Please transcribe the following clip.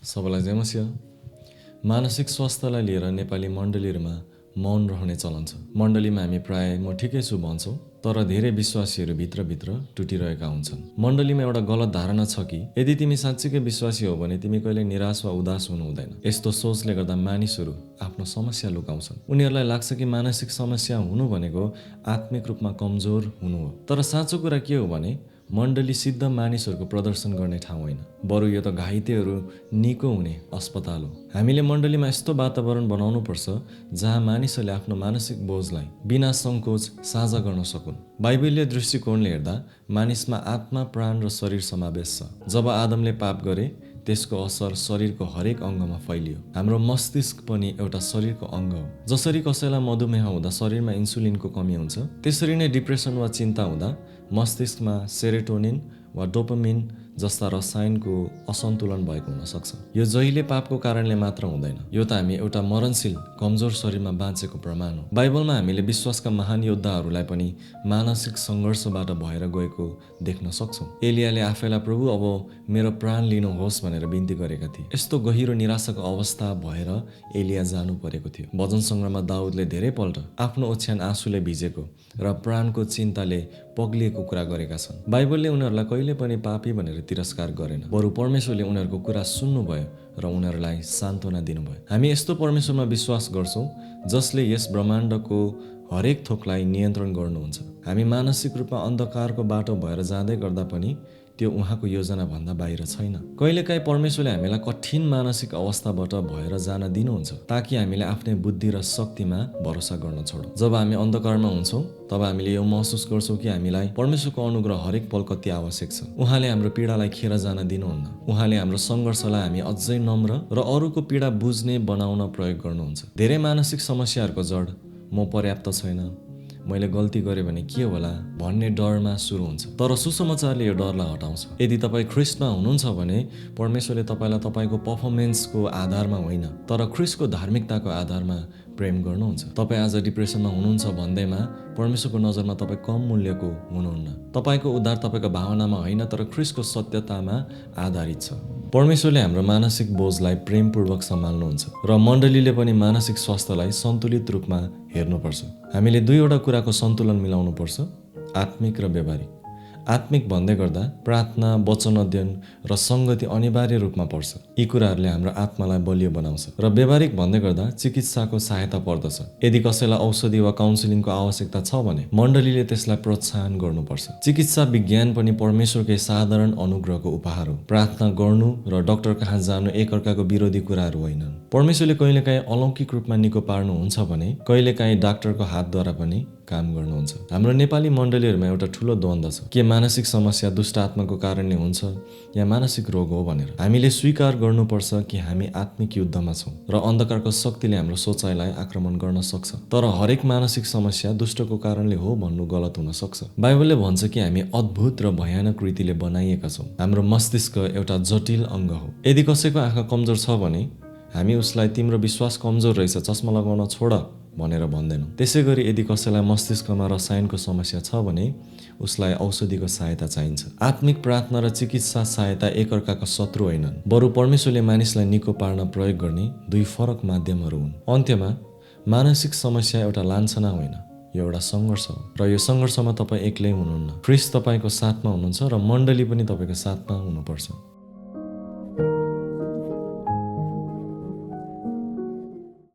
सबैलाई जयमसिंह। मानसिक स्वास्थ्यलाई लिएर नेपाली मण्डलीहरूमा मौन रहने चलन छ। मण्डलीमा हामी प्राय म ठिकै छु भन्छौँ, तर धेरै विश्वासीहरू भित्रभित्र टुटिरहेका हुन्छन्। मण्डलीमा एउटा गलत धारणा छ कि यदि तिमी साँच्चीकै विश्वासी हो भने तिमी कहिले निराश वा उदास हुनु हुँदैन। यस्तो सोचले गर्दा मानिसहरू आफ्नो समस्या लुकाउँछन्। उनीहरूलाई लाग्छ कि मानसिक समस्या हुनु भनेको आत्मिक रूपमा कमजोर हुनु हो। तर साँचो कुरा के हो भने मण्डली सिद्ध मानिसहरूको प्रदर्शन गर्ने ठाउँ होइन, बरु यो त घाइतेहरू निको हुने अस्पताल हो। हामीले मण्डलीमा यस्तो वातावरण बनाउनुपर्छ जहाँ मानिसहरूले आफ्नो मानसिक बोझलाई बिना सङ्कोच साझा गर्न सकुन्। बाइबलीय दृष्टिकोणले हेर्दा मानिसमा आत्मा, प्राण र शरीर समावेश छ। जब आदमले पाप गरे त्यसको असर शरीरको हरेक अङ्गमा फैलियो। हाम्रो मस्तिष्क पनि एउटा शरीरको अङ्ग हो। जसरी कसैलाई मधुमेह हुँदा शरीरमा इन्सुलिनको कमी हुन्छ, त्यसरी नै डिप्रेसन वा चिन्ता हुँदा मस्तिष्कमा सेरोटोनिन वा डोपामिन जस्ता रसायनको असन्तुलन भएको हुन सक्छ। यो जहिले पापको कारणले मात्र हुँदैन, यो त हामी एउटा मरणशील कमजोर शरीरमा बाँचेको प्रमाण हो। बाइबलमा हामीले विश्वासका महान योद्धाहरूलाई पनि मानसिक सङ्घर्षबाट भएर गएको देख्न सक्छौँ। एलियाले आफैलाई प्रभु अब मेरो प्राण लिनुहोस् भनेर बिन्ती गरेका थिए। यस्तो गहिरो निराशाको अवस्था भएर एलिया जानु परेको थियो। भजन सङ्ग्रहमा दाउदले धेरैपल्ट आफ्नो ओछ्यान आँसुले भिजेको र प्राणको चिन्ताले पग्लिएको कुरा गरेका छन्। बाइबलले उनीहरूलाई कहिले पनि पापी भनेर तिरस्कार गरेन, बरु परमेश्वरले उनीहरूको कुरा सुन्नुभयो र उनीहरूलाई सान्त्वना दिनुभयो। हामी यस्तो परमेश्वरमा विश्वास गर्छौँ जसले यस ब्रह्माण्डको हरेक थोकलाई नियन्त्रण गर्नुहुन्छ। हामी मानसिक रूपमा अन्धकारको बाटो भएर जाँदै गर्दा पनि त्यो उहाँको योजना भन्दा बाहिर छैन। कहिलेकाहीँ परमेश्वरले हामीलाई कठिन मानसिक अवस्थाबाट भएर जान दिनुहुन्छ ताकि हामीले आफ्नै बुद्धि र शक्तिमा भरोसा गर्न छोडौँ। जब हामी अन्धकारमा हुन्छौँ तब हामीले यो महसुस गर्छौँ कि हामीलाई परमेश्वरको अनुग्रह हरेक पल कति आवश्यक छ। उहाँले हाम्रो पीडालाई खेर जान दिनुहुन्न। उहाँले हाम्रो सङ्घर्षलाई हामी अझै नम्र र अरूको पीडा बुझ्ने बनाउन प्रयोग गर्नुहुन्छ। धेरै मानसिक समस्याहरूको जड म पर्याप्त छैन, मैले गल्ती गरेँ भने के होला भन्ने डरमा सुरु हुन्छ। तर सुसमाचारले यो डरलाई हटाउँछ। यदि तपाईँ ख्रिस्टमा हुनुहुन्छ भने परमेश्वरले तपाईँलाई तपाईँको पर्फर्मेन्सको आधारमा होइन, तर ख्रिस्टको धार्मिकताको आधारमा प्रेम गर्नुहुन्छ। तपाईँ आज डिप्रेसनमा हुनुहुन्छ भन्दैमा परमेश्वरको नजरमा तपाईँ कम मूल्यको हुनुहुन्न। तपाईँको उद्धार तपाईँको भावनामा होइन, तर ख्रिस्टको सत्यतामा आधारित छ। परमेश्वरले हाम्रो मानसिक बोझलाई प्रेमपूर्वक सम्हाल्नुहुन्छ र मण्डलीले पनि मानसिक स्वास्थ्यलाई सन्तुलित रूपमा हेर्नुपर्छ। हामीले दुईवटा कुराको सन्तुलन मिलाउनु पर्छ, आत्मिक र व्यावहारिक। आत्मिक भन्दै गर्दा प्रार्थना, वचन अध्ययन र सङ्गति अनिवार्य रूपमा पर्छ। यी कुराहरूले हाम्रो आत्मालाई बलियो बनाउँछ। र व्यावहारिक भन्दै गर्दा चिकित्साको सहायता पर्दछ। यदि कसैलाई औषधि वा काउन्सिलिङको आवश्यकता छ भने मण्डलीले त्यसलाई प्रोत्साहन गर्नुपर्छ। चिकित्सा विज्ञान पनि परमेश्वरकै साधारण अनुग्रहको उपहार हो। प्रार्थना गर्नु र डाक्टर कहाँ जानु एकअर्काको विरोधी कुराहरू होइनन्। परमेश्वरले कहिलेकाहीँ अलौकिक रूपमा निको पार्नुहुन्छ भने कहिलेकाहीँ डाक्टरको हातद्वारा पनि काम गर्नुहुन्छ। हाम्रो नेपाली मण्डलीहरूमा एउटा ठुलो द्वन्द्व छ, के मानसिक समस्या दुष्ट आत्माको कारणले हुन्छ या मानसिक रोग हो भनेर। हामीले स्वीकार गर्नुपर्छ कि हामी आत्मिक युद्धमा छौँ र अन्धकारको शक्तिले हाम्रो सोचाइलाई आक्रमण गर्न सक्छ। तर हरेक मानसिक समस्या दुष्टको कारणले हो भन्नु गलत हुन सक्छ। बाइबलले भन्छ कि हामी अद्भुत र भयानक रीतिले बनाइएका छौँ। हाम्रो मस्तिष्क एउटा जटिल अङ्ग हो। यदि कसैको आँखा कमजोर छ भने हामी उसलाई तिम्रो विश्वास कमजोर रहेछ, चस्मा लगाउन छोड भनेर भन्दैनौँ। त्यसै गरी यदि कसैलाई मस्तिष्कमा रसायनको समस्या छ भने उसलाई औषधिको सहायता चाहिन्छ। आत्मिक प्रार्थना र चिकित्सा सहायता एकअर्काका शत्रु होइनन्, बरु परमेश्वरले मानिसलाई निको पार्न प्रयोग गर्ने दुई फरक माध्यमहरू हुन्। अन्त्यमा मानसिक समस्या एउटा लान्छना होइन, यो एउटा सङ्घर्ष हो र यो सङ्घर्षमा तपाईँ एक्लै हुनुहुन्न। ख्रिस्ट तपाईँको साथमा हुनुहुन्छ र मण्डली पनि तपाईँको साथमा हुनुपर्छ।